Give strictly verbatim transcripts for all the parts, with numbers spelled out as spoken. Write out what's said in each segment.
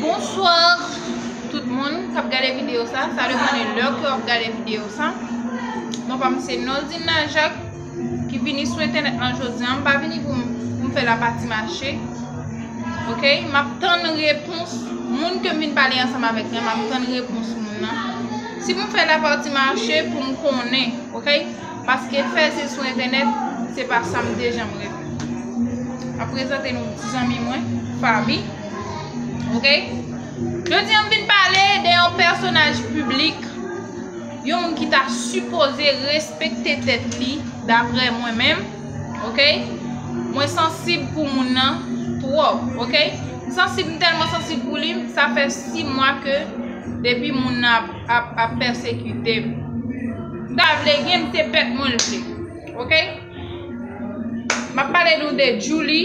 Bonswa tout moun k ap gade videyo sa. Sa depann lè ke w ap gade videyo sa. Non pa m se Noldine Najak ki vini sou entènèt lan jodi a. M pa vini pou m, pou m fè lapati mache. Oke? M ap tann repons moun ke m vin pale ansanm avèk lan. M ap tann repons moun nan. Si pou m fè lapati mache pou m konnen, oke? Paske fè zil sou entènèt, se pa sa m te janm reve. M ap prezante nou ti zanmi mwen, Faby. Oke? Jodi a m vin pale de yon pèsonaj piblik, yon moun ki ta sipoze respekte tèt li, daprè mwen menm. Oke? Mwen sansib pou moun nan twòp, oke? M sansib, m tèlman sansib pou li, sa fè sis mwa ke depi moun nan ap, ap, ap pèsekite m. M ta vle gen m se pèt mwen l vle. Oke? M ap pale nou de Djouly.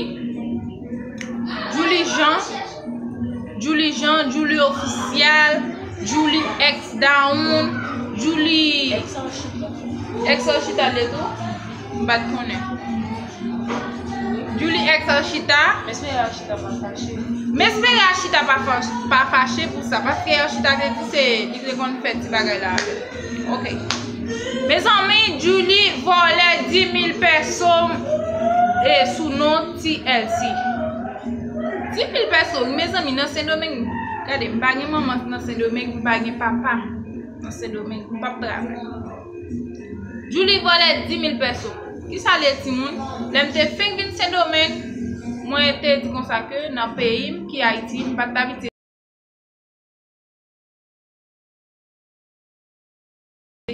Djouly Jean. Djouly Jean, Djouly Official, Djouly X Down, Djouly X Orchita de tou. M pa t konnen. Djouly X Orchita. M espere Orchita pa fache. M espere Orchita pa fache, pa fache pou sa. Paske Orchita te di se li te konn fè ti bagay la avè l. Oke. Mezanmi, Djouly vòlè dis mil pèso e sou non T L C. Dis mil pèso, mezanmi, nan Sendomeng, gade, m pa gen manman nan Sendomeng, m pa gen papa nan Sendomeng, m p ap travay. Djouly vòlè dis mil pèso. Kisa l ye, timoun? Lè m te fenk vin Sendomeng, mwen te di konsa ke nan peyi m, ki Ayiti, m pa t abitye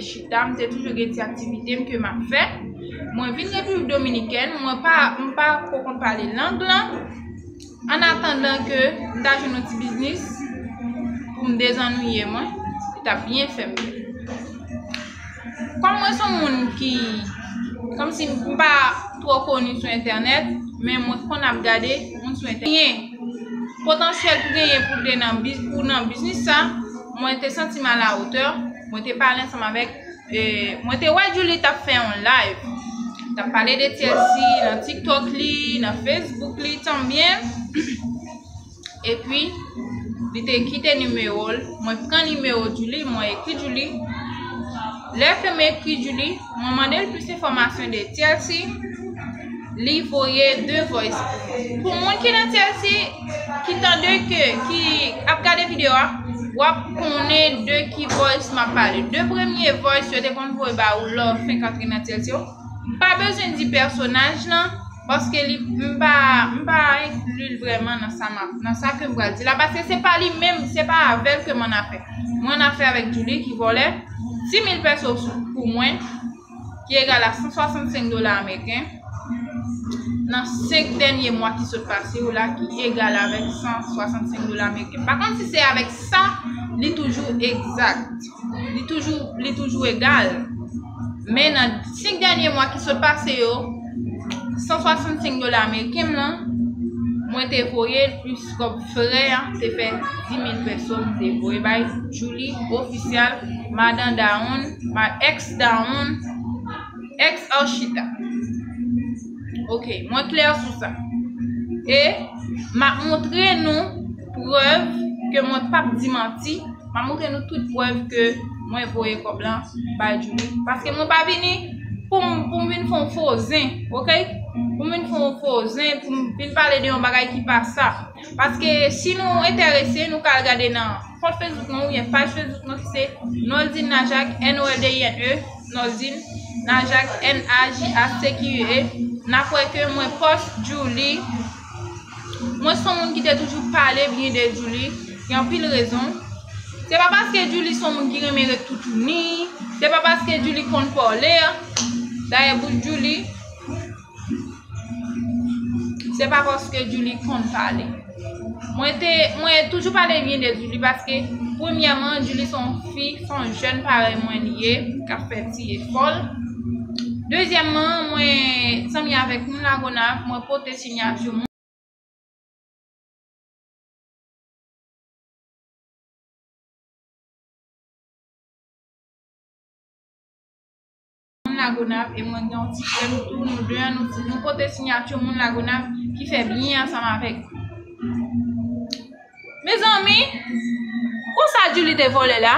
chita, m te toujou gen ti aktivite m ke m ap fè. Mwen vin Repiblik Dominikèn, mwen pa, m pa ko konn pale lang lan. An atandan ke m ta jwenn yon ti biznis pou m dezannwiye mwen, li t ap byen fè m byen. Kòm mwen se yon moun ki, kòmsi m pa twò koni sou entènèt, men mwen konn ap gade moun sou entènèt. Genyen potansyèl pou genyen pou te nan biz-, pou nan biznis sa, mwen te santi m alawotè, mwen te pale ansanm avèk, e, mwen te wè Djouly t ap fè yon live. T ap pale de T L C nan TikTok li, nan Facebook li, tanbyen. Epi, li te kite nimewo l. Mwen pran nimewo Djouly, mwen ekri Djouly. Lè ke m ekri Djouly, mwen mande l plis enfòmasyon de T L C. Li voye de voice pou mwen. Pou moun ki nan T L C, ki tande ke, ki ap gade videyo a, w ap konnen de ki voice m ap pale. De premye voice yo te konn voye ba ou lè w fenk antre nan T L C yo. M pa bezwen di pèsonaj lan, paske li, m pa, m pa enkli l vrèman nan sa m ap, nan sa ke m pral di la, paske se pa li menm, se pa avè l ke m annafè. Mwen annafè avèk Djouly ki vòlè dis mil pèso pou mwen, ki egal a san swasannsenk dola ameriken, nan senk dènye mwa ki sot pase yo la, ki egal avèk san swasannsenk dola ameriken. Pa kont si se avèk sa, li toujou egzak. Li toujou, li toujou egal. Men nan senk dènye mwa ki sot pase yo, san swasannsenk dola ameriken m lan, mwen te voye l plis kòb frè a, te fè dis mil pèso m te voye bay Djouly Official, madan Dawoun, ma ex Dawoun, ex Archita. Oke, mwen klè sou sa. E m ap montre nou prèv ke mwen p ap di manti. M ap montre nou tout prèv ke mwen voye kòb lan bay Djouly. Paske mwen pa vini pou m, pou m vin fè yon fo zen, oke? Pou m vin fè yon fo zen, pou m vin pale de yon bagay ki pa sa. Paske si nou enterese, nou ka al gade nan kont Facebook mwen oubyen paj Facebook mwen ki se Noldine Najak, N O L D I N E, Noldine Najak, N A J A C Q U E. N ap wè ke mwen pòs Djouly. Mwen se yon moun ki te toujou pale byen de Djouly. Gen anpil rezon. Se pa paske Djouly se yon moun ki renmen ret toutouni. Se pa paske Djouly konn pale. Dayè bouch Djouly, se pa paske Djouly konn pale. Mwen te, mwen toujou pale byen de Djouly paske, premyèman, Djouly se yon fi, se yon jèn parèy mwen li ye, k ap fè ti efò l. Dezyèmman, mwen zanmi avèk moun Lagonav, mwen pote siyati moun Lagonav, e mwen gen yon ti frè m tou, nou de an, nou, nou pote siyati moun Lagonav ki fè byen ansanm avèk mwen. Mezanmi, konsa Djouly te vòlè la?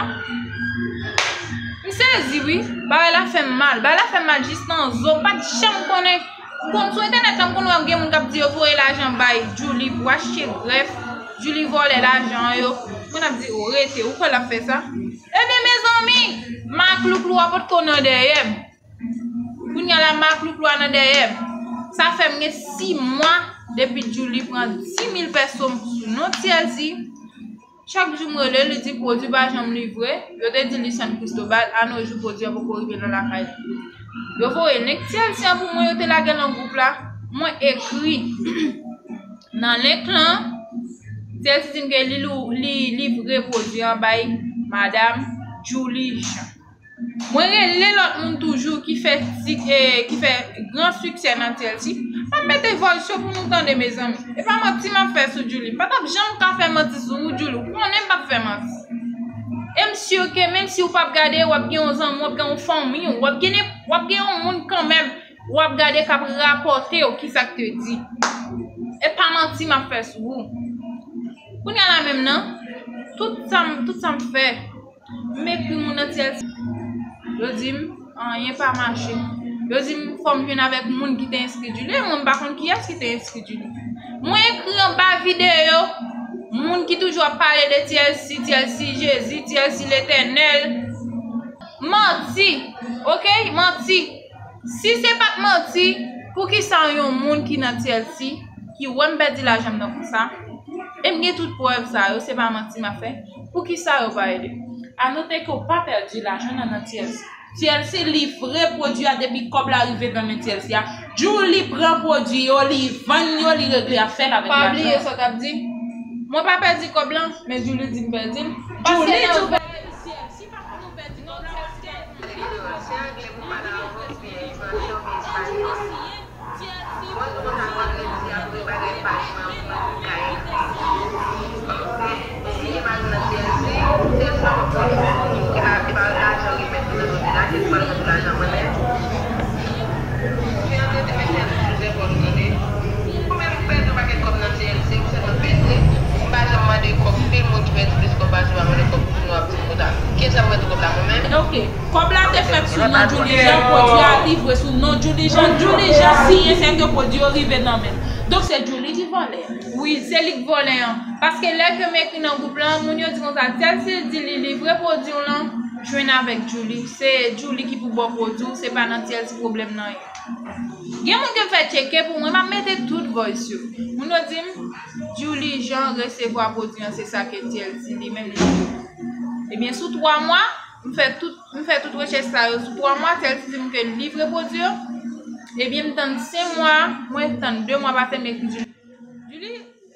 M sezi wi. Bagay la fè m mal. Bagay la fè m mal jis nan zo. M pa t janm konnen. M konn sou entènèt la, m konn wè gen moun k ap di yo voye lajan bay Djouly pou achte grèf. Djouly vòlè lajan yo. Moun ap di, "O, rete, ou kwè l ap fè sa?" Ebyen, mezanmi, maklouklou a potko nan dèyè m. Kounye a la, maklouklou a nan dèyè m. Sa fè m gen sis mwa depi Djouly pran dis mil pèso m sou non Tyèlsi. Chak jou m rele, li di pwodui pa janm livre. Yo te di li San Cristobal, a no jou pwodui a poko rive nan lakay li. Yo voye link Tyèlsi an pou mwen, yo te lage l nan gwoup la. Mwen ekri nan link lan. Tyèlsi di m ke li lou-, li livre pwodui an bay madanm Djouly Jean. Mwen rele lòt moun toujou ki fè ti, eh, ki fè gran siksè nan Tyèlsi. M ap mete voice yo pou nou tande, mezanmi. E pa manti m ap fè sou Djouly. M pa t ap janm ka fè manti sou ou, Djouly. Ou konnen m p ap fè manti. E m si ke menm si ou p ap gade, w ap gen yon zanmi, w ap gen yon fanmi, w ap gen, w ap gen yon moun kanmenm, w ap gade k ap rapòte w kisa k te di. E pa manti m ap fè sou ou. Kounye a la menm nan, tout sa m, tout sa m fè, m ekri moun nan Tyèlsi. Yo di m, anyen pa mache. Yo di m, fò m jwenn avèk moun ki te enskri Djouly. E mwen, m pa konn kiyès ki te enskri Djouly. Mwen ekri anba videyo, moun ki toujou ap pale de Tyèlsi, Tyèlsi Jezi, Tyèlsi Letènèl. Manti, oke? Manti. Si se pa t manti, poukisa yon moun ki nan Tyèlsi, ki wè m pèdi lajan m nan konsa, e m gen tout prèv sa yo, se pa manti m ap fè, poukisa yo pa ede m? Anote ke w pa pèdi lajan nan nan Tyèlsi. Tyèlsi livre pwodui a depi kòb la rive nan men Tyèlsi a. Djouly pran pwodui yo, li vann yo, li regle afè l avèk lajan. Pa bliye sa w t ap di. Mwen pa pèdi kòb lan, men Djouly di m pèdi l. Paske Djouly nan di w pèdi. Mwen menm, m pèdi yon pakèt kòb nan T L C, m sèlman peze. M pa janm mande kòb, pil moun ki pèdi plis kòb pase m ap mande kòb pou nou ap di m konsa. Kiyès k ap mete kòb la, mwen menm? Ok. Kòb la te fèt sou non Djouly Jean, pwodui a livre sou non Djouly Jean. Djouly Jean siyen, sèke pwodui yo rive nan men l. Donk, se Djouly ki vòlè. Wi, se li k vòlè an. Paske lè ke m ekri nan gwoup lan, moun yo di konsa, Tyèlsi di li livre pwodui w lan, jwenn avèk Djouly. Se Djouly ki pou ba w pwodui w, se pa nan Tyèlsi pwoblèm nan ye. Gen moun ke m fè tcheke pou mwen, m ap mete tout voice yo. Moun yo di m, Djouly Jean resevwa pwodui an, se sa ke Tyèlsi li menm li di. Ebyen, sou twa mwa, m fè tout, m fè tout rechèch sa yo. Sou twa mwa, Tyèlsi di m ke l livre pwodui yo. Ebyen, m tann senk mwa, mwen tann de mwa pase, m ekri Djouly. Djouly,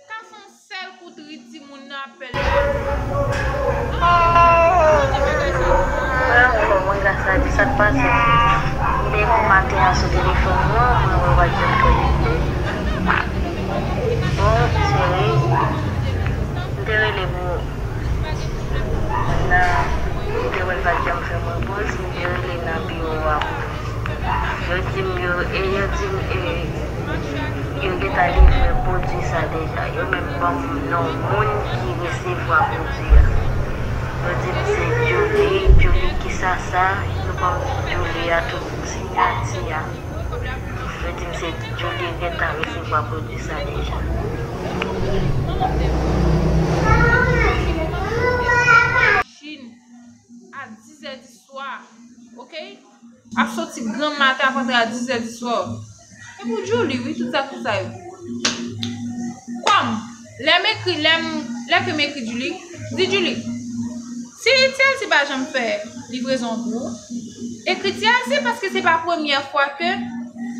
ka son sèl kout ri timoun nan ap fè lè. Frè, ou fè mwen gras la, di sa k pase. M te ekri w maten an sou telefòn mwen, mwen wè w pa t janm konekte. Bon, cheri, m te rele pou nan, m te wè l pa t janm fè mwen poz, m te rele nan biwo a pou yo di m yo, e yo di m, e, yo gentan livre pwodui sa deja. Yo menm ban m non moun ki resevwa pwodui a. Yo di m se Djouly, Djouly kisa sa, yo ban m Djouly a tout siyati a. Yo di m se Djouly gentan resevwa pwodui sa deja. Chine a dix heures du soir, ok? Ap soti gran maten, ap antre a dix heures du soir. E pou Djouly, wi, tout sa, tout sa yo. Kòm, lè m ekri, lè m, lè ke m ekri Djouly, di Djouly, si Tyèlsi pa janm fè livrezon pou ou, ekri Tyèlsi, paske se pa premyè fwa ke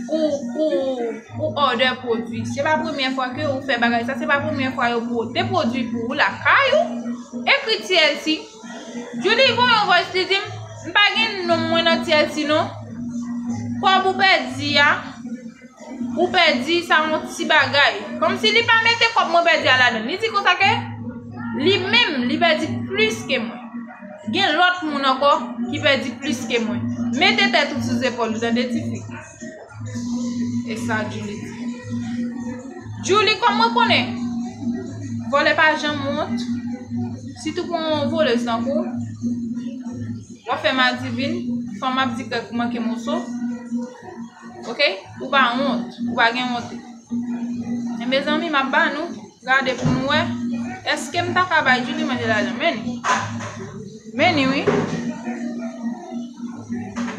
ou, ou, ou order pwodui. Se pa premyè fwa ke ou fè bagay sa, se pa premyè fwa yo pote pwodui pou ou lakay ou. Ekri Tyèlsi. Djouly voye yon voice, li di m, "M pa gen non mwen nan Tyèlsi non. Kòb ou pèdi a, ou pèdi sa yon ti bagay." Kòmsi li pa mete kòb mwen pèdi a ladan l. Li di konsa ke li menm, li pèdi plis ke mwen. Gen lòt moun ankò ki pèdi plis ke mwen. Mete tèt ou sou zepòl ou, tande, tifi. E sa Djouly di. Djouly, kòm mwen konnen Vòlè pa janm wont. Sitou pou yon volèz tankou w. W ap fè madivin, fanm ap di kèk manke moso. Oke? Ou pa wont, ou pa gen wonte. Men mezanmi, m ap ba nou, gade pou nou wè. Èske m ta ka bay Djouly manje lajan? Men ni. Men ni, wi.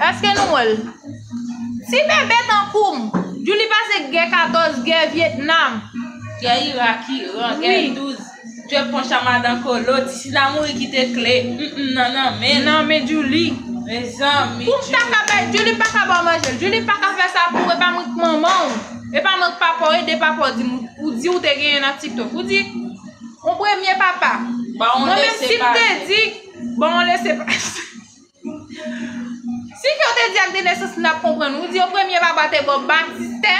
Èske nou wè l? Ti bebe tankou m. Djouly pase gè katòz, gè Vyetnam. Gè Irak, Iran, gè Wi. douz. Djòl ponch a madan Kolo, ti Sina mouri kite kle. Mm, mm, nan, nan, men. Nan men Djouly. Mezanmi, Pou m ta Djouly. ka bay Djouly, m pa ka ba w manje l. Djouly pa ka fè sa pou ou, e pa mwen k manman w. E pa mwen k papa w, e de papa w di m, ou di ou te genyen nan TikTok. Ou di, yon premye papa. Ba yon Mwen menm lese si m te pase. di, ba yon lese pase. Si ke w te di ak de nesans, n ap konprann. Ou di yon premye papa te ba w batistè.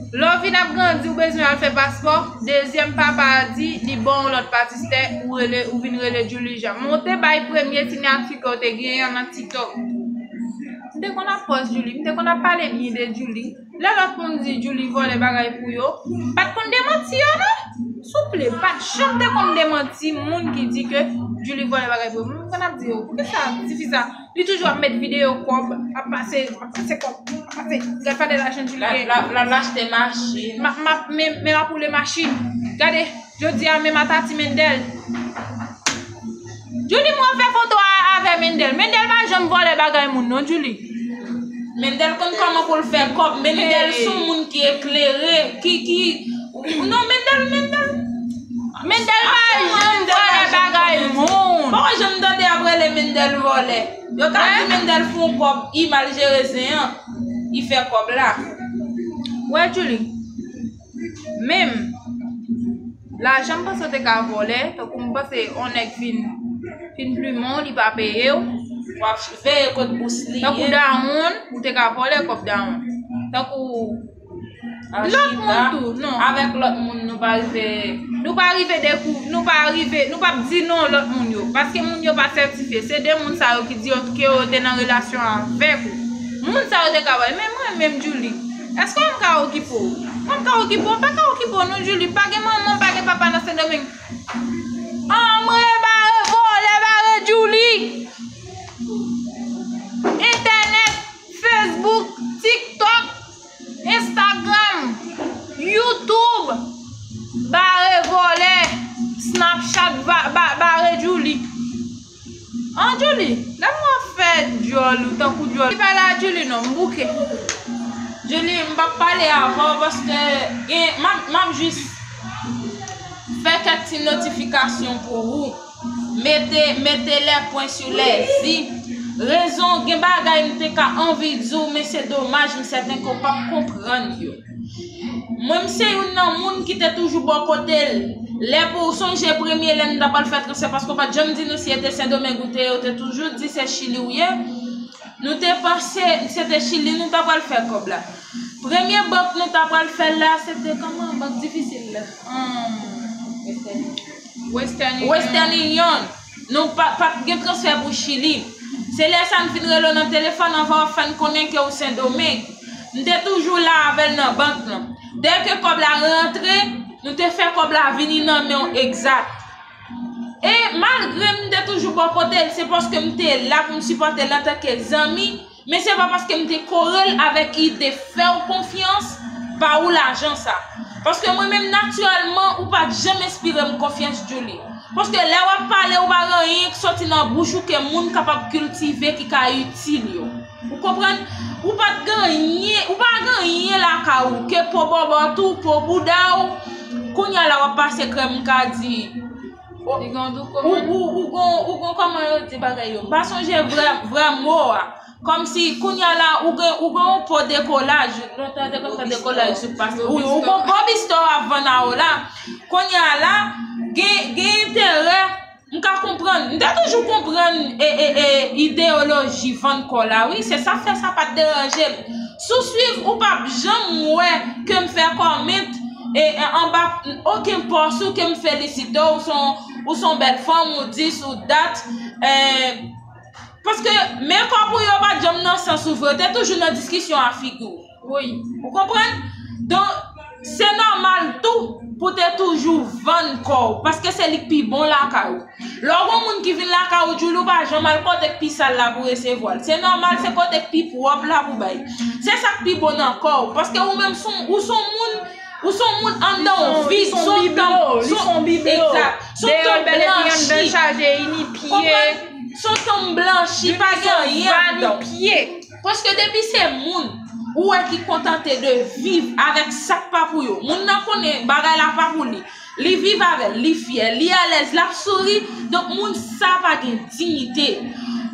Lè w vin ap grandi, ou bezwen al fè paspò. Dezyèm papa a di, li ba w yon lòt batistè, ou rele, ou vin rele Djouly Jean. Men w te bay premye sinyati ke w te genyen an nan TikTok. M te konn ap pòs Djouly, m te konn ap pale byen de Djouly. Lè lòt moun di Djouly vòlè bagay pou yo, m pa t konn demanti yo non. Souple, m pa t janm te konn demanti moun ki di ke Djouly vòlè bagay pou yo. Moun konn ap di yo, poukisa tifi sa, li toujou ap met videyo kòb, ap pase, ap pase kòb, ap pase, gad fade lajan Djouly La, gen. la, la, l achte machin. Ma, ma, men, men m ap woule machin. Gade, jodi a menm ata ti Mendel. Djouly, mwen fè foto a avè Mendel. Mendel pa janm vòlè bagay moun non, Djouly. Mendel konn kòman pou l fè kòb. Mendel Hey. son moun ki eklere, ki, ki, non, Mendel, Mendel. Mendel pa Afè janm Mendel vòlè pa janm bagay konnen. moun. Bon, janm tande ap rele Mendel vòlè. Yo ka Hein? di Mendel fè yon kòb, i mal jere zen an, i fè kòb la. Wè, Djouly. Menm, lajan m panse w te ka vòlè, tankou m panse yon nèg fin, fin plimen w, li pa peye w. W ap veye kot bous li Tankou ye. dawonn, ou te ka vòlè kòb dawonn. Tankou Al lòt chita moun tou, non. avèk lòt moun, nou pa rive. Nou pa rive dekou-, nou pa rive, nou p ap di non lòt moun yo. Paske moun yo pa sètifye. Se de moun sa yo ki di yo ke yo te nan relasyon avèk ou. Moun sa yo te ka vòlè. Men mwen menm, Djouly, èske m ka okipe w? Mwen m ka okipe w? M pa ka okipe w non, Djouly. Pa gen manman, pa gen papa nan Sendomeng. Anmwe, bare vòlè, bare Djouly. Entènèt, Facebook, TikTok, Instagram, YouTube, bare vòlè, Snapchat, ba, ba, bare Djouly. An, Djouly, lè m wè w ap fè djòl ou tankou djòl. Li pa la, Djouly, non, m bouke. Djouly, m p ap pale avè w paske gen, m ap, m ap jis fè kèk ti notifikasyon pou ou. Mete, mete les points sur les i. Rezon, gen bagay m te ka anvi di w, men se domaj, m sèten ke w p ap konprann yo. Mwen, m se youn nan moun ki te toujou bò kote l. Lè pou w sonje premye lè n ta pral fè transfè, paske w pa t janm di nou si e te Sendomeng ou te ye, ou te toujou di se Chili w ye. Nou te panse se te Chili nou ta pral fè kòb la. Premye bank nou ta pral fè l la, se te kòman? Bank difisil la. Hmm. Western Union. Western Union. Nou pa, pa t gen transfè pou Chili. Se lè sa n fin rele w nan telefòn, anvan w ap fè n konnen ke w Sendomeng. M te toujou la avè l nan bank lan. Dèyè ke kòb la rantre, nou te fè kòb la vini nan men w egzat. E malgre m te toujou bò kote l, se paske m te la pou m sipòte l antanke zanmi, men se pa paske m te kore l avèk ide fè w konfyans, ba ou lajan sa. Paske mwen menm, natirèlman, ou pa t janm enspire m konfyans, Djouly. Paske lè w ap pale, ou pa gen anyen k soti nan bouch ou ke moun kapab kiltive, ki ka itil yo. Ou konprann? Ou pa t gen anyen, ou pa gen anyen lakay ou, ke po bòbòt ou, po bouda w. Kounye a la w ap pase krèm, m ka di, Li gen yon dou ou, kòman? ou, ou gon, ou gon kòman yo di bagay yo. M pa sonje vrè, vrè mo a. Kòmsi kounye a la, ou gen, ou gen yon po dekolaj. Lontan te konn fè dekolaj sou pas. Ou, ou gon Bob Store ap vann a ou la. Kounye a la, gen, gen enterè. M ka konprann. M te toujou konprann e, e, e, ideyoloji vann kò la, wi. Se sa k fè sa pa t deranje m. Si w swiv, ou p ap janm wè ke m fè kòmant e, e, anba okenn pòs ou ke m felisite w, ou se yon, ou se yon bèl fanm, ou dis, ou dat. E, paske men kòb ou yo pa t janm nan sans ou vre, yo te toujou nan diskisyon a figi w. Wi. Ou konprann? Donk, Se nòmal tou pou te toujou vann kò w, paske se li k pi bon lakay ou. Lè w gon moun ki vin lakay ou, Djouly, ou pa janm al kote k pi sal la pou resevwa l. Se nòmal, se kote k pi pwòp la pou bay. Se sa k pi bon nan kò w, paske ou menm s on, ou s on moun, ou s on moun anndan w vid, s on tanm, s on, egzat, s on tanm blanchi. Konprann? S on tanm blanchi, pa gen anyen anndan w. Paske depi se moun ou wè ki kontante de viv avèk sa k pa pou yo, moun nan konnen bagay la pa pou li. Li viv avè l, li fyè, li alèz, l ap souri. Donk, moun sa pa gen diyite.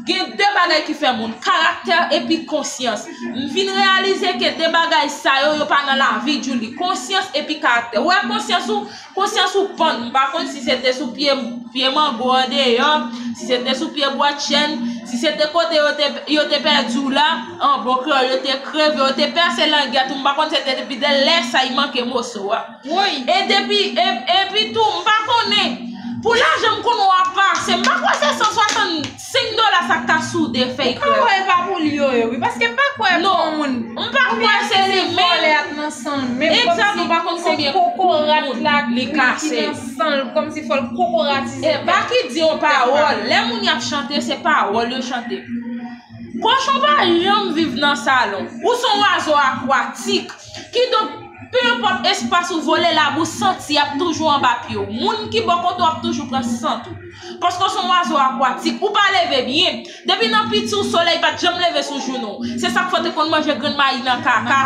Gen de bagay ki fè moun, karaktè epi konsyans. M vin reyalize ke de bagay sa yo, yo pa nan lavi Djouly. Konsyans epi karaktè. Ou wè konsyans ou, konsyans ou pann. M pa konn si se te sou pye, pye mango andeyò, si se te sou pye bwa chèn, si se te kote yo te, yo te pèdi w la, an bon kreyòl, yo te kreve, yo te pèse langèt ou. M pa konn se te depi de lè sa y manke moso a. Wi. E depi, e, epi tou, m pa konnen. Pou lajan m konnen w ap pase, m pa kwè se san swasannsenk dola sa k ka soude fèy krèv. Ou ka wè e pa pou li yo ye, wi, paske m pa kwè pou yon moun. M pa kwè se li menm. Vòlè a t nan san l, men kòmsi se kokorat la ki nan san l, kòmsi fò l kokoratize. E Baky di yon pawòl, lè moun y ap chante, se pawòl yo chante. Kochon pa janm viv nan salon. Ou s on wazo akwatik. Kidonk, pe enpòt espas ou vole, lab ou santi, y ap toujou anba pye w. Moun ki bò kote w ap toujou pran sant ou. Paske w s on wazo akwatik, ou pa leve byen. Depi nan piti w, solèy pa t janm leve sou jounou w. Se sa k fè w te konn manje grenn mayi nan kaka.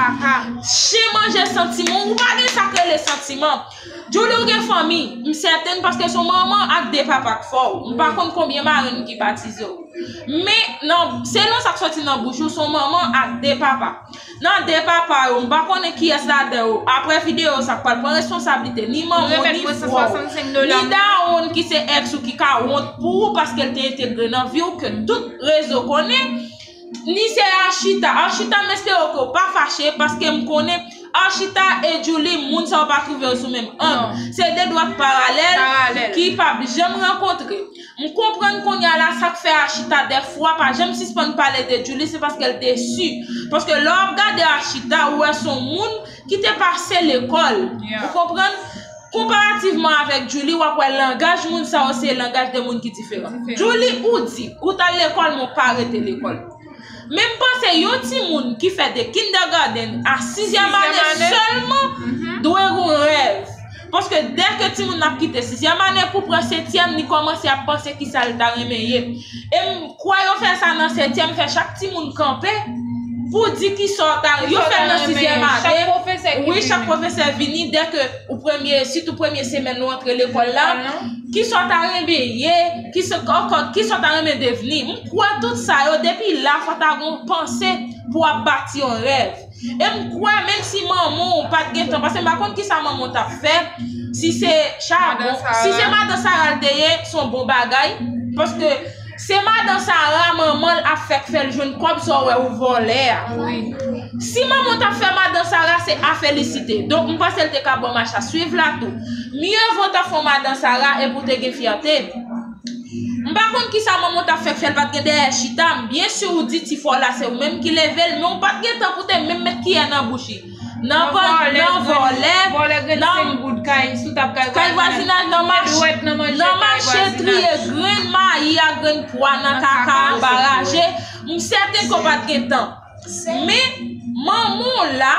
Chen manje santiman w, ou pa gen sa k rele santiman. Djouly, ou gen fanmi, m sèten, paske s on manman ak de papa k fè w. M pa konn konbyen marenn ki batize w. Men, nan, selon sa k sòti nan bouch ou, s on manman ak de papa. Nan de papa yo, m pa konnen kiyès ladan yo. Apre videyo sa, k pral pran responsablite, ni manman w, ni frè w, ni dawonn ki se èks ou ki ka wont pou ou paske l te entegre nan vi w ke tout rezo konnen, ni se Archita. Archita, m espere ke w pa fache paske m konnen Archita e Djouly, moun sa yo pa twouve yo sou menm ang. Se de dwat paralèl ki p ap janm rankontre. M konprann kounye a la sa k fè Archita dèfwa pa janm sispann pale de Djouly, se paske l desi. Paske lè w ap gade Archita, ou wè s on moun ki te pase lekòl. Ou konprann? Konparativman avèk Djouly, w ap wè langaj moun sa yo se langaj de moun ki diferan. Djouly, ou di, ou t al lekòl, men w pa rete lekòl. Men m panse yon timoun ki fè de kindergarten a sizyèm ane sèlman dwe gon rèv. Paske dèke timoun nan ap kite sizyèm ane pou pran setyèm, li kòmanse ap panse kisa l ta renmen ye. E m kwè yo fè sa nan setyèm, fè chak timoun kanpe pou di kisa w ta, yo fè l nan sizyèm ane. Wi, chak pwofesè vini, dèke ou premye, sitou premye semèn ou antre lekòl la, kisa w ta renmen ye, kisa, ankò, kisa w ta renmen devni. M kwè tout sa yo, depi la, fò ta gon panse pou w ap bati yon rèv. E m kwè, menm si manman w pa t gen tan, paske m pa konn kisa manman w t ap fè, si se chabon, si se madan Sara l te ye, s on bon bagay, paske se madan Sara, manman l ap fèk fè l jwenn kòb sa w wè ou vòlè a. Si manman w t ap fè madan Sara, se a felisite. Donk, m panse l te ka ba w mach a swiv la tou. Mye vo w ta fè w madan Sara epi w te gen fyète. M pa konn kisa manman w t ap fèk fè l pa t gen dèyè chita. M byen si ou di ti frè w la se ou menm ki leve l, men w pa t gen tan pou te menm met kiyè nan bouch li. Nan vòlè, nan vòlè, nan kay vwazinaj, nan mache, nan mache triye grenn mayi ak grenn pwa nan kaka anba raje. M sèten ke w pa t gen tan. Men, manman w la,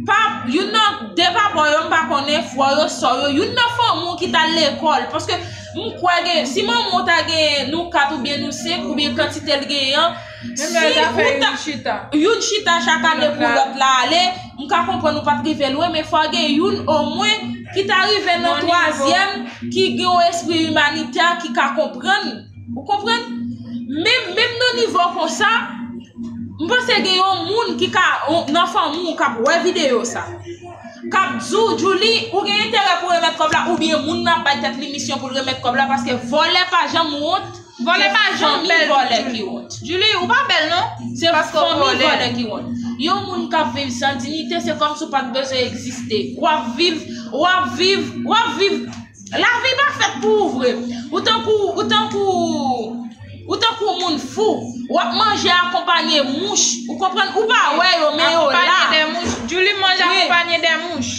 pa, youn nan de papa w yo, m pa konnen, frè w yo, sè w yo, youn nan fanmi w ki t al lekòl. Paske m kwè gen, si manman w ta gen nou kat oubyen nou senk, oubyen kantite l genyen an, si ou ta, youn chita chak ane pou lòt la ale, m ka konprann ou pa t rive lwen, men fò gen youn omwen ki ta rive nan twazyèm, ki gen yon espri imanitè, ki ka konprann. Ou konprann? Men, menm nan nivo konsa, m panse gen yon moun ki ka, nan fanmi w k ap wè videyo sa, k ap di w, Djouly, ou gen enterè pou remèt kòb la, oubyen moun nan ap bay tèt li misyon pou l remèt kòb la, paske vòlè pa janm wont. Vòlè pa janm bèl. Fanmi vòlè ki wont. Djouly, ou pa bèl non. Se fanmi vòlè ki wont. Yon moun k ap viv san diyite, se kòmsi w pa t bezwen egziste. W ap viv, w ap viv, w ap viv. Lavi pa fèt pou ou vre. Ou tankou, ou tankou, ou tankou moun fou. W ap manje akonpanye mouch. Ou konprann? Ou pa wè yo, men yo la. Akonpanye de mouch. Djouly manje akonpanye de mouch.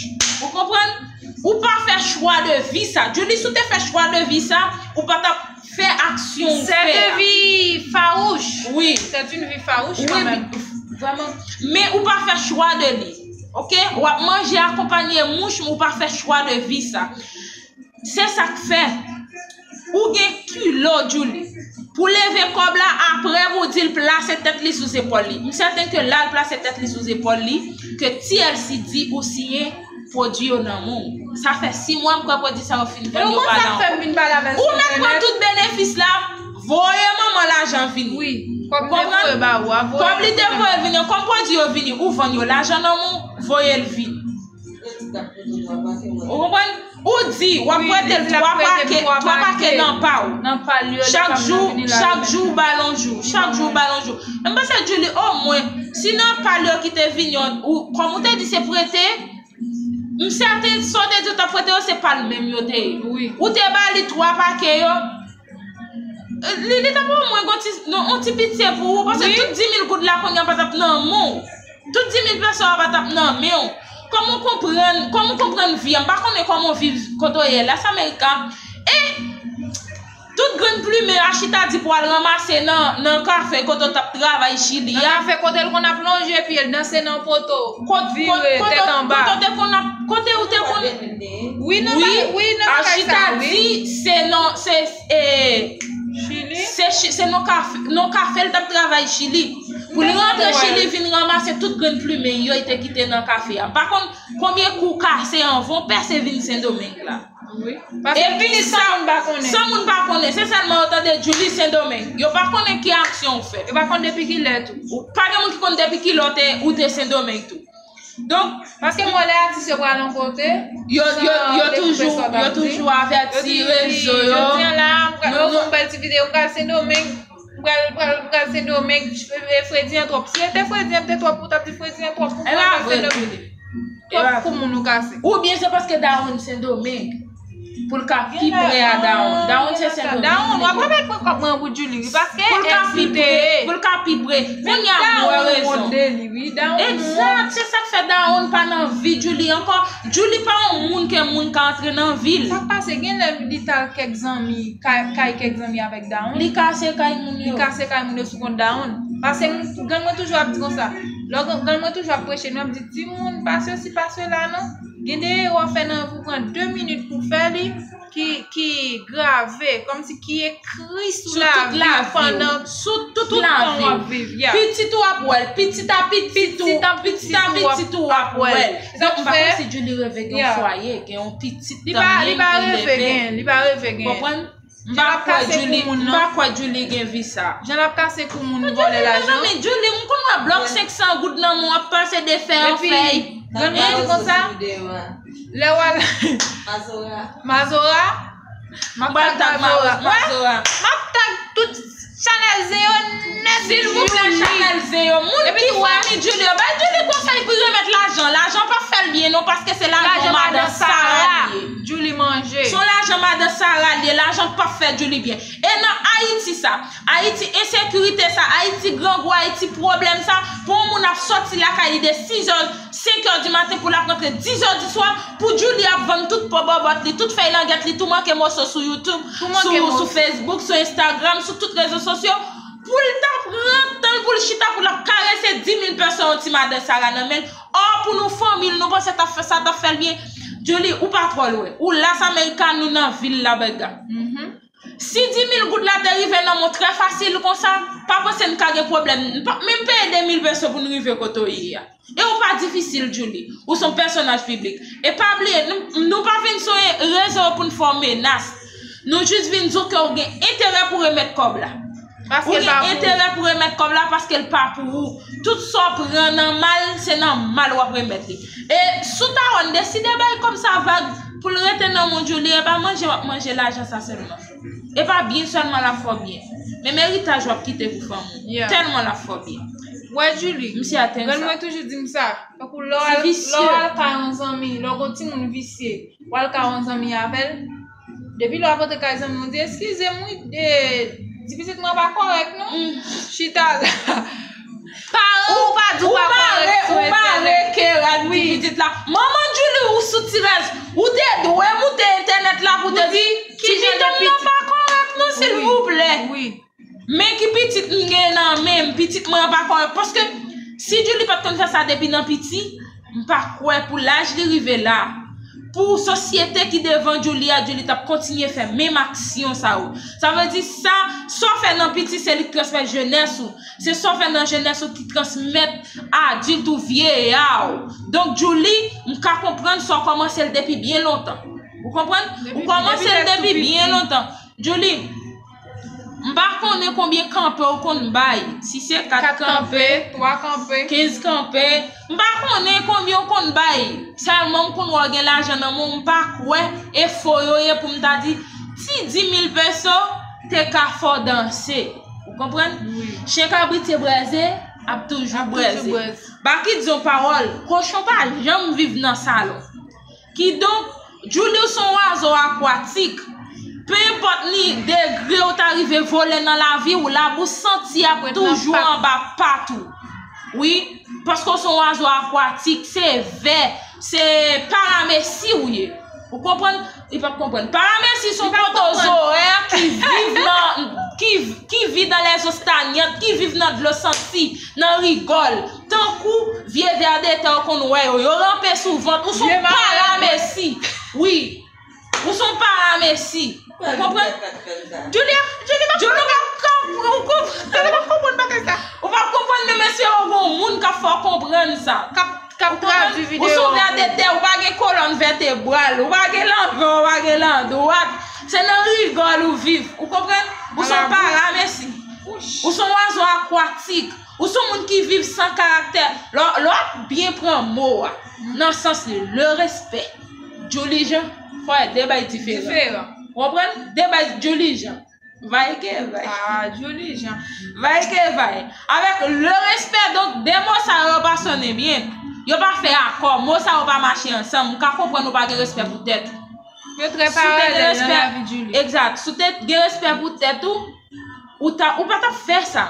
Ou pa fè chwa de vi sa. Julie, si w te fè chwa de vi sa, ou pa t ap fè aksyon ou fè a. C'est une vie farouche. Wi. C'est une vie farouche quand même. Vrèman. Men ou pa fè chwa de li. Oke? W ap manje akonpanye mouch, men ou pa fè chwa de vi sa. Se sa k fè ou gen kilo, Julie, pou leve kòb la, apre pou di l plase tèt li sou zepòl li. M sèten ke la l plase tèt li sou zepòl li, ke T L C di ou siyen pwodui yo nan men w. Sa fè sis mwa m kwè pwodui sa yo fin vann yo pa nan. Ou mèt pran tout benefis la, voye manman lajan vini. Wi, kòb li te voye ba ou a, voye. Kòb li te voye vini an, kòm pwodui yo vini, ou vann yo lajan nan men w, voye l vini. Ou konprann? Ou di, w ap prete l twa pake, twa pake nan pa w. Nan pa l yo, chak jou, chak jou w ba l yon jou, chak jou w ba l yon jou. Men m panse Julie, omwen, si nan pa l yo ki te vini, ou, kòm ou te di se prete, m sèten sa w te di w t ap prete yo, se pa l menm yo te ye. Wi. Ou te ba li twa pake yo, li, li t ap omwen gon ti, non, yon ti pitye pou ou, paske tout dis mil goud la kounye a pa t ap nan men w. Tout dis mil peso a pa t ap nan men w. Kòman w konprann, kòman w konprann vi a? M pa konnen kòman w viv kote w ye Las Amerika. E tout grenn plimen a chita di pou al ranmase nan, nan kafe kote w t ap travay Chili a. Nan kafe kote l konn ap lonje pye l, danse nan poto, vire tèt anba. Kote w te konn ap, kote w te konn. Wi, nan, wi, nan bagay sa, wi. A chita di se nan, se, e, Chili? Se, se nan kafe, nan kafe l t ap travay Chili. Pou l rantre Chili, vin ranmase tout grenn plimen yo, li te kite nan kafe a. M pa konn konbyen kou kase anvan w pèse vin Sendomeng la. Wi. Paske vini san moun pa konnen. San moun pa konnen. Se sèlman yo tande Julie Sendomeng. Yo pa konnen ki aksyon ou fè. Yo pa konn depi ki lè tou. Ou pa gen moun ki konn depi ki lè ou te, ou te Sendomeng tou. Donk, paske m wè lè atis yo pral yon kote, yo, yo, yo toujou, yo toujou avèti rezo yo. Jodi a la, m pral, yo fè yon bèl ti videyo, m pral Sendomeng, m pral, pral, m pral Sendomeng, e, fredi an twòp. Si yo te fredi an te twòp, ou t ap di fredi an twòp pou mwen, Sendomeng. Twòp kou moun ou kase. Oubyen se paske dawonn Sendomeng. Pou l ka pi pre a dawonn. Dawonn se Sendomeng. Dawonn, w ap remèt mwen kòb mwen pou Julie, wi, paske pou l ka pi pre, pou l ka pi pre. Kounye a m wè rezon. Egzak, se sa k fè dawonn pa nan vi Julie ankò. Julie pa yon moun ke moun ka antre nan vi l. Sa k pase, gen lè li t al kèk zanmi, kay, kay kèk zanmi avèk dawonn. Li kase kay moun yo. Li kase kay moun yo sou kont dawonn. Paske m, grann mwen toujou ap di konsa. Lè grann, grann mwen toujou ap preche, nou ap di, timoun, pa sesi, pa sela, non. Gen de erè w fè nan vi w, pran de minit pou fè li, ki, ki grave, kòmsi ki ekri sou lavi w pandan tout tan w ap viv. Pitit ou ap wè l, pitit a pitit ou, pitit a pitit ou ap wè l. Donk, m pa konn si Julie reve gen yon fwaye, gen yon pitit tanmen li leve. Li pa reve gen, li pa reve gen. Konprann? M pa kwè Julie, m pa kwè Julie gen vi sa. Jan l ap kase kou moun, vòlè lajan. Mezanmi, Julie, m konn wè blòk senk san goud nan men w ap pase de fèy an fèy. Epi, grann mwen di konsa, lè w al Mazora. Mazora. M ap tag Mazora. M ap tag tout chanèl zen yo nèt. Silvouplè, chanèl zen yo. Moun ki fanmi Julie yo, bay Julie konsèy pou remèt lajan. Lajan p ap fè l byen non, paske se lajan madan Sara l ye. Julie manje. Se yon lajan madan Sara l ye, lajan p ap fè Julie byen. E nan Ayiti sa, Ayiti ensekirite sa, Ayiti grangou, Ayiti pwoblèm sa, pou yon moun ap sòti lakay li de sizè, senkè di maten pou l ap rantre dizè di swa, pou Julie ap vann tout pòbòbòt li, tout fèy langèt li, tou manke moso sou YouTube, sou, sou Facebook, sou Instagram, sou tout rezo sosyo, pou l ta pran tan l pou l chita, pou l ap karese dis mil peso yon ti madan Sara nan men l. Ò, pou nou fanmi l, nou panse t ap fè sa, t ap fè l byen. Julie, ou pa twò lwen. Ou Las America, nou nan vil La Vega. Si dis mil goud la te rive nan men w trè fasil konsa, pa panse n ka gen pwoblèm. N pa, men m peye de mil peso pou n rive kote w ye a. E ou pa difisil, Julie. Ou se yon pèsonaj piblik. E pa bliye, nou, nou pa vin sou rezo pou n fè w menas. Nou jis vin di w ke w gen enterè pou remèt kòb la. Ou gen enterè pou remèt kòb la paske l pa pou ou. Tout sa w pran nan mal, se nan mal w ap remèt li. E si w ta wè n deside bay kòb sa vag pou l rete nan men w, Julie, e pa manje w ap manje lajan sa sèlman. E pa byen sèlman l ap fè w byen. Menm eritaj w ap kite pou fanmi w. Tèlman l ap fè w byen. Wè, Julie, grann mwen toujou di m sa. Tankou lè w al, lè w al kay yon zanmi, lè w gon timoun visye, w al kay yon zanmi avè l. Depi lè w ap rantre kay zanmi w, di, eskize m wi, e, di pitit mwen pa kòrèk non. Chita la. Paran w pa di w pa kòrèk sou entènèt. Ou mare ke rad di pitit la. Manman Julie, ou sou ti rèz. Ou te dwe moute entènèt la pou te di, ti pitit mwen pa kòrèk non, silvouplè. Men ki pitit m gen nan men m, pitit mwen an pa kòrèk. Paske si Djouly pa t konn fè sa depi nan piti, m pa kwè pou laj li rive la, pou sosyete ki devan Djouly a, Djouly t ap kontinye fè menm aksyon sa yo. Sa vle di sa, sa w fè nan piti, se li k transmèt jenès ou. Se sa w fè nan jenès ou ki transmèt adilt ou, vyeya w. Donk, Djouly, m ka konprann sa w kòmanse l depi byen lontan. Ou konprann? Ou kòmanse l depi byen lontan. Djouly, m pa konnen konbyen kanpe w konn bay. Si se kat kanpe, twa kanpe, kenz kanpe, m pa konnen konbyen w konn bay. Sèlman m konn wè w gen lajan nan men w, m pa kwè e fo yo ye pou m ta di ti dis mil peso te ka fè w danse. Ou konprann? Chen kabritye brèze ap toujou brèze. Baky di yon pawòl, kochon pa janm viv nan salon. Kidonk, Djouly, ou se yon wazo akwatik. Penenpòt ni degre ou ta rive vole nan lavi w, labou santi ap toujou anba pat ou. Wi, paske w se yon wazo akwatik, se vè, se paramesi ou ye. Ou konprann? Li p ap konprann. Paramesi se yon pwotozoè ki viv nan, ki, ki vit dans les eaux stagnantes, ki viv nan dlo santi, nan rigòl. Tankou vye vè de tè w konn wè yo. Yo ranpe sou vant. Ou se yon paramesi. Wi. Ou se yon paramesi. Ou konprann? Djouly, Djouly p ap konprann. Ou p ap konprann bagay sa. Ou p ap konprann, men mesye, yo gon moun k ap fè w konprann sa. K ap, k ap tradui videyo. Ou se yon vè de tè, ou pa gen kolòn vètebral, ou pa gen lanvè, ou pa gen landwat. Se nan rigòl ou viv. Ou konprann? Ou se yon paramesi. Ou se yon wazo akwatik. Ou se yon moun ki viv san karaktè. Lè, lè w ap byen pran mo a, nan sans li, le respè. Djouly Jean, frè, de bay diferan. Diferan. Ou konprann? De bay Djouly Jean. Vay ke vay. Ah, Djouly Jean. Vay ke vay. Avèk le respè, donk, de mo sa yo pa sonnen byen. Yo pa fè akò. Mo sa yo pa mache ansanm. M ka konprann ou pa gen respè pou tèt ou. Yo trè paralèl nan lavi Djouly. Egzat. Si w te gen respè pou tèt ou, ou ta, ou pa t ap fè sa.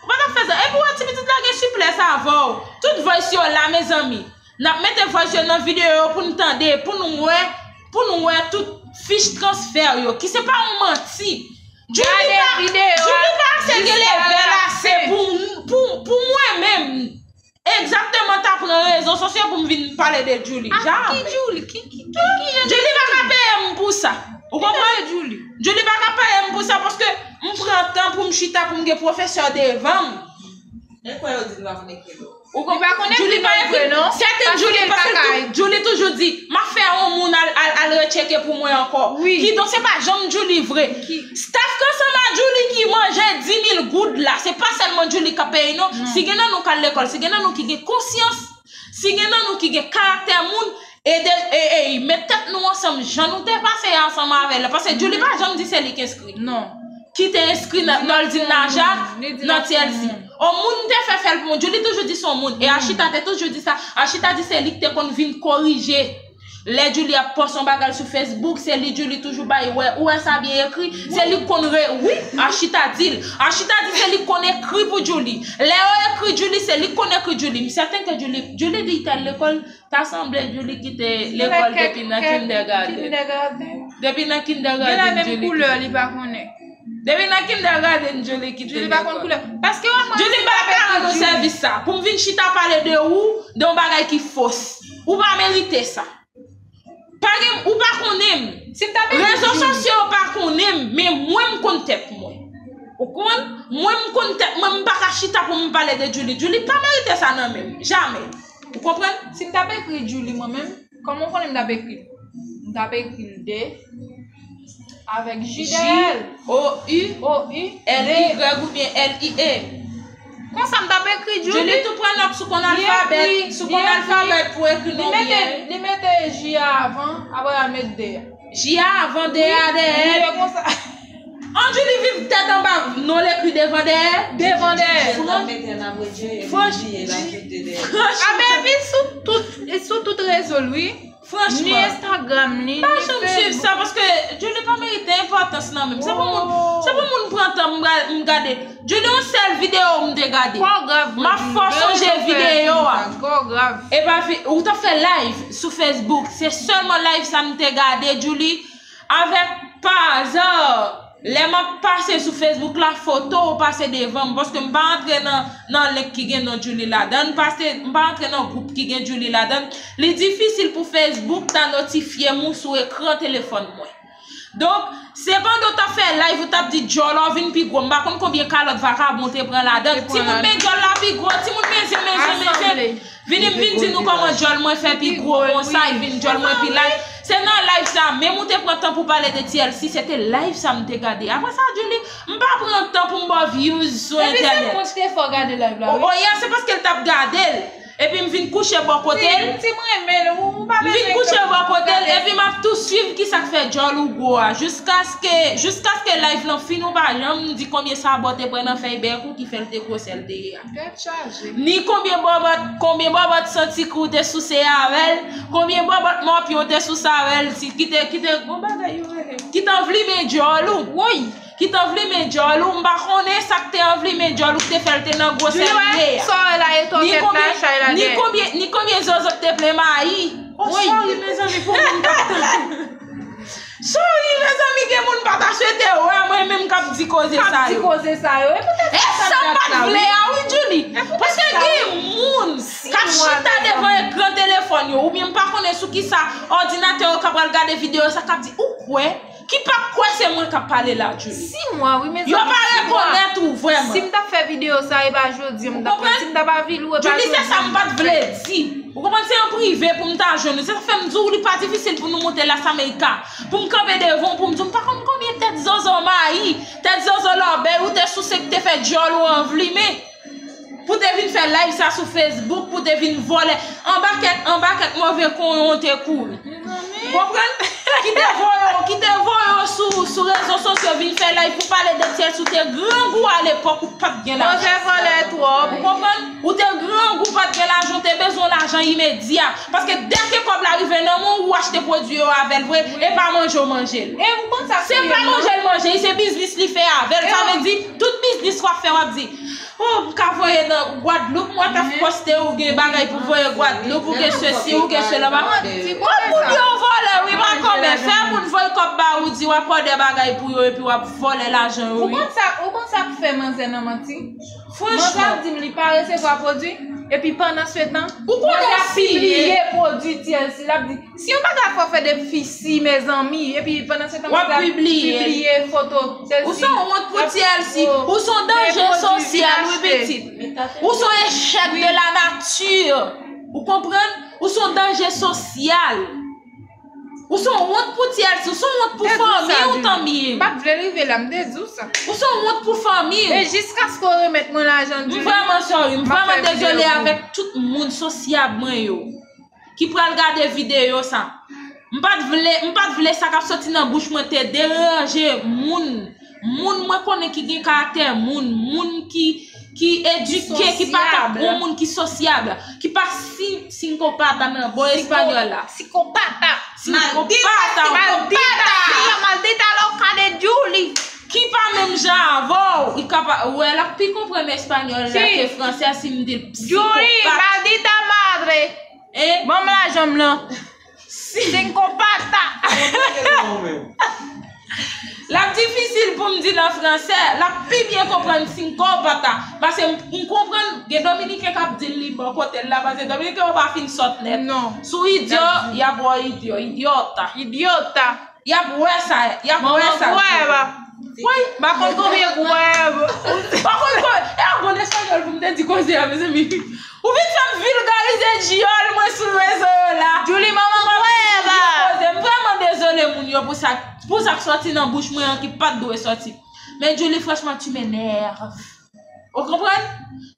Ou pa t ap fè sa. Epi w wè ti pitit la gen siplès avè w. Tout voice yo la, mezanmi. N ap mete voice yo nan videyo yo pou n tande, pou n wè, pou n wè tout fich transfè yo, ki se pa yon manti. Djouly pa, Djouly pa ase gen levèl ase pou, pou, pou mwen menm. Egzakteman, ta pran rezo sosyo pou m vin pale de Djouly. Jamè. Ki Djouly? Ki, ki, ki, ki jan de Djouly? Djouly pa ka peye m pou sa. Ou konprann? Djouly pa ka peye m pou sa paske m pran tan pou m chita pou m gen pwofesè devan m. E kwa yo di nou pa konn ekri non. Ou konprann? Li pa konn ekri non vre non. Sèten Djouly, paske Djouly toujou di, "M ap fè yon moun al, al, al retcheke pou mwen ankò." Wi. Kidonk, se pa janm Djouly vre. Staff k ansanm a Djouly ki manje dis mil goud la, se pa sèlman Djouly k ap peye non. Si gen nan nou k al lekòl, si gen nan nou ki gen konsyans, si gen nan nou ki gen karaktè moun, ede, e, e, met tèt nou ansanm, jan nou te pase ansanm avè l la. Paske Djouly pa janm di se li k enskri. Non. Ki te enskri nan Noldine Najak, nan T L C. On moun te fè fè l pou mwen. Djouly toujou di se on moun. E Achita te toujou di sa. Achita di se li ki te konn vin korije. Lè Djouly ap pòs on bagay sou Facebook, se li Djouly toujou bay wè. Ou wè sa byen ekri? Se li k konn re-, wi, Achita di l. Achita di se li k konn ekri pou Djouly. Lè yo ekri Djouly, se li k konn ekri Djouly. M sèten ke Djouly, Djouly di l t al lekòl, ta sanble Djouly kite lekòl depi nan kindergarten. Depi nan kindergarten, Djouly kite. Gen la menm koulè li pa konnen. Depi nan kindergarten, Djouly kite lekòl. Djouly pa konn koulè. Paske w ap Djouly, m pa ka rann ou sèvis sa. Pou m vin chita pale de ou, de yon bagay ki fos. Ou pa merite sa. Pa gen, ou pa konnen m. Si m ta peye Rezo sosyo yo pa konnen m, men mwen m konn tèt mwen. Ou konprann? Mwen m konn tèt mwen, m pa ka chita pou m pale de Djouly. Djouly pa merite sa nan men m. Jamè. Ou konprann? Si m t ap ekri Djouly mwen menm, kòman w konnen m t ap ekri l? M t ap ekri l de avèk J dèyè l. J O U, O U, L Y oubyen L I E. Konsa m t ap ekri Djouly. Djouly tou pran nòt sou konn alfabèt, sou konn alfabèt pou ekri non byen. Li mete J a avan, apre l al met de a. J a avan, de a dèyè. Li ye konsa. An Djouly viv tèt anba, non l ekri devan dèyè. Devan dèyè. Franch, franch. A men epi sou tout, sou tout rezo l wi. Franchman. Ni Instagram, ni, pa ni janm suiv Facebook. Sa, paske Julie pa merite enpòtans nan menm. Se pou moun, se pou moun pran tan m ga- m gade. Julie, yon sèl videyo m te gade. Kò grav, m ap fè w sonje videyo a. Kò grav. E pa fi- ou t ap fè live sou Facebook. Se sèlman live sa m te gade, Julie. Avèk pa aza, lè m ap pase sou Facebook la, foto w pase devan m, paske m pa antre nan, nan link ki gen non Julie ladan l, m pase, m pa antre nan gwoup ki gen Julie ladan l. Li difisil pou Facebook ta notifye m ou sou ekran telefòn mwen. Donk, se pandan w t ap fè live, ou t ap di djòl ou vin pi gwo. M pa konn konbyen kalòt vakabon te pran ladan l. Timoun, men djòl la pi gwo. Timoun, men zen, men zen, men zen. Vin, vin di nou kòman djòl mwen fè pi gwo konsa, e vin djòl mwen pi laj. Se nan live sa, menm ou te pran tan pou pale de T L C, se te live sa m te gade. Apre sa, Julie, m pa pran tan pou m ba w views sou entènèt. Epi se mwen ki te fè w gade live la, wi. Oh, yeah, se paske l t ap gade l. Epi m vin kouche bò kote l. M vin kouche bò kote l, epi m ap tou swiv kisa k fè djòl ou gwo a. Jiskaske, jiskaske live lan fin, ou pa janm di konbyen sa bò te pran nan fèy bèk ou ki fè l te gwo sèl te ye a. Tèt chaje. Ni konbyen bòbòt, konbyen bòbòt santi kou te souse avè l, konbyen bòbòt mòpyon te souse avè l, si, ki te, ki te, ki te anvlimen djòl ou. Woy! Ki te anvlimen djòl ou, m pa konnen sa k te anvlimen djòl ou, ki te fè l te nan gwosè li ye a. Sa w wè la, e to tèt la, chay la dèyè. Ni konbyen, ni konbyen zozo k te plen mayi. Oh, sorry, mezanmi, pou moun k ap tande. Sorry, mezanmi, gen moun pa ta swete wè mwen menm k ap di koze sa yo. K ap di koze sa yo. E poutèt sa m pa t vle a, wi, Julie. Paske gen moun k ap chita devan ekran telefòn yo, oubyen m pa konnen sou kisa òdinatè yo k ap pral gade videyo sa k ap di, ou kwè, ki p ap kwè se mwen k ap pale la, Julie. Sis mwa, wi, mezanmi. Yo pa rekonèt ou vrèman. Si m t ap fè videyo sa, e pa jodi a m t ap fè l. Si m t ap avili w, e pa jodi a m t ap fè l. Julie, se sa m pa t vle di. Ou konprann, se an prive pou m ta jwenn ou. Se sa k fè m di w li pa difisil pou nou monte Las Américas. Pou m kanpe devan w, pou m di w, m pa konn konbyen tèt zozo mayi, tèt zozo lòbèy ou te souse ki te fè djòl ou anvlimen. Pou te vin fè live sa sou Facebook, pou te vin vòlè. Anba kèk, anba kèk move konyon te kouri. Konprann? Ki te voye w, ki te voye w sou, sou rezo sosyo vin fè live pou pale de T L C, ou te grangou alepòk, ou pa t gen lajan. Manje vòlè twòp. Ou konprann? Ou te grangou, pa t gen lajan, ou te bezwen lajan imedya. Paske dèke kòb la rive nan men w, ou achte pwodui yo avè l vre, e pa manje w manje l. E ou konn sa k pi ye, non? Se pa manje l manje, se biznis li fè avè l. Sa vle di, tout biznis w ap fè, w ap di, oh, m ka voye nan Gwadloup, mwen ta poste ou gen bagay pou voye Gwadloup, ou gen sesi, ou gen sela. Kòb moun yo vòlè, wi, makonbè. Fè moun voye kòb ba ou, di w ap òdè bagay pou yo, epi w ap vòlè lajan yo, wi. Ou konn sa, ou konn sa k fè manzè nan manti? Franchman. Manzè ap di m li pa resevwa pwodui, epi pandan se tan, manzè ap pibliye pwodui T L C, l ap di, si yon bagay fò fè depi si, mezanmi, epi pandan se tan, manzè ap pibliye foto T L C. Ou se yon wont pou T L C, ou se yon danje sosyal, wi, pitit. Ou se yon echèk de la nati. Ou konprann? Ou se yon danje sosyal. Ou se yon wont pou T L C, ou se yon wont pou fanmi w, tanmi. M pa t vle rive la, m te di w sa. Ou se yon wont pou fanmi w. E jiskaske w remèt mwen lajan, Julie, m vrèman sorry, m vrèman dezole avèk tout moun sosyab mwen yo ki pral gade videyo sa. M pa t vle, m pa t vle sa k ap soti nan bouch mwen te deranje moun. Moun mwen konnen ki gen karaktè, moun, moun ki, ki edike, ki pa ta bon moun, ki sosyab, ki pa si, psikopata nan bò espanyòl la. Psikopata. Psikopata. Maldita, maldita, maldita loca de Julie. Ki pa menm jan avè w, li ka pa, wè, l ap pi konprann espanyòl la ke fransè si m di l psikopata. Julie, maldita madre. Ban m lajan m lan. Psikopata. L ap difisil pou m di l an fransè, l ap pi byen konprann psikopata. Paske m, m konprann, gen dominiken k ap di l li bò kote l la, paske dominiken yo pa fin sòt nèt. Non. Si w idyo, y ap wè w idyo, idiota. Idiota. Y ap wè sa, y ap wè sa. Manman bwè ba. Woy, m pa konn konbyen bwè. M pa konn konbyen. E a bon espanyòl pou m te di koze a, mezanmi. Ou vin fè m vilgarize dyòl mwen sou rezo yo la. Julie, manman bwè ba. M vrèman dezole moun yo pou sa, pou sa k sòti nan bouch mwen an ki pa t dwe sòti. Men Julie, franchman, tu m'énerves. Ou konprann?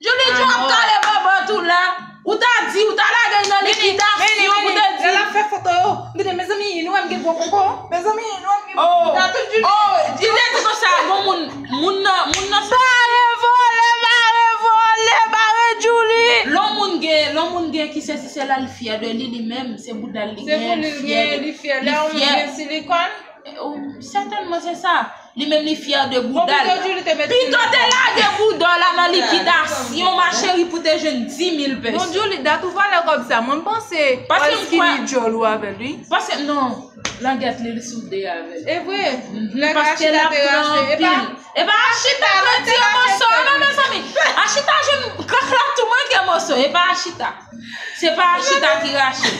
Julie, Julie ap kale bòbòt ou la. Ou ta di, ou ta lage l nan likidasyon pou te di. Lè l ap fè foto yo, m te di, mezanmi, nou wè m gen gwo koko. Mezanmi, nou wè m gen gwo koko. Oh, li te di konsa, gon moun, moun nan, moun nan. Bare vòlè, bare vòlè, bare Julie. Lè yon moun gen, lè yon moun gen ki sesi sela, li Fyè de li, li menm, se bouda l li Se pou gen, li li fyè gen, de li fyè. Lè yon moun gen silikòn. Oh, sètènman se sa. Li menm li fyè de Bon, bouda l. pito Julie te met Pito te silikòn. Lage bouda w la nan likidasyon, ma chérie, pou te jwenn dis mil pesos. Bon, Julie, dat ou valè kòb sa. Mwen m panse Paske Paske m kwè- li djòl ou avè li. Paske non, langèt li, li soude avè l. E vre. Nèg Paske Achita l ap te pran rache. E pa anpil. E pa Achita k retire moso a non, mezanmi. Achita jwenn krak la tou manke moso. E pa Achita. Se pa Achita ki rache.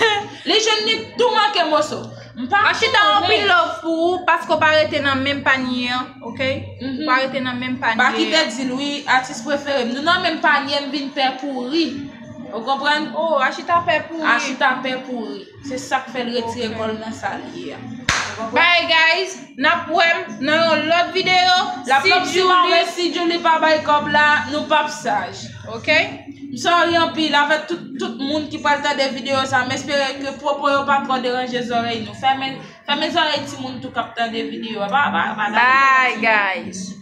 Li jwenn li tou manke moso. M pa Achita, konnen. Anpil love pou ou paske w pa rete nan menm panye an, ok? Mhm. Ou pa rete nan menm panye Pa kite an. di l wi, atis prefere m. Nou nan menm panye, m vin pè pouri. Ou konprann? Oh, Achita pè pouri. Achita pè pouri. Se sa k fè l retire kò l nan sa l ye a. Ou konprann? Bye guys, n ap wè m nan yon lòt videyo. La Si pòp si w Julie- anwe, si Julie pa bay kòb la, nou p ap saj. Ok? M sorry anpil avèk tout, tout moun ki pral tande videyo sa. M espere ke pwopo yo pa twò deranje zòrèy nou. Fèmen, fèmen zòrèy timoun tou k ap tande videyo a. Pa, pa, pa tande Bye timoun. Guys.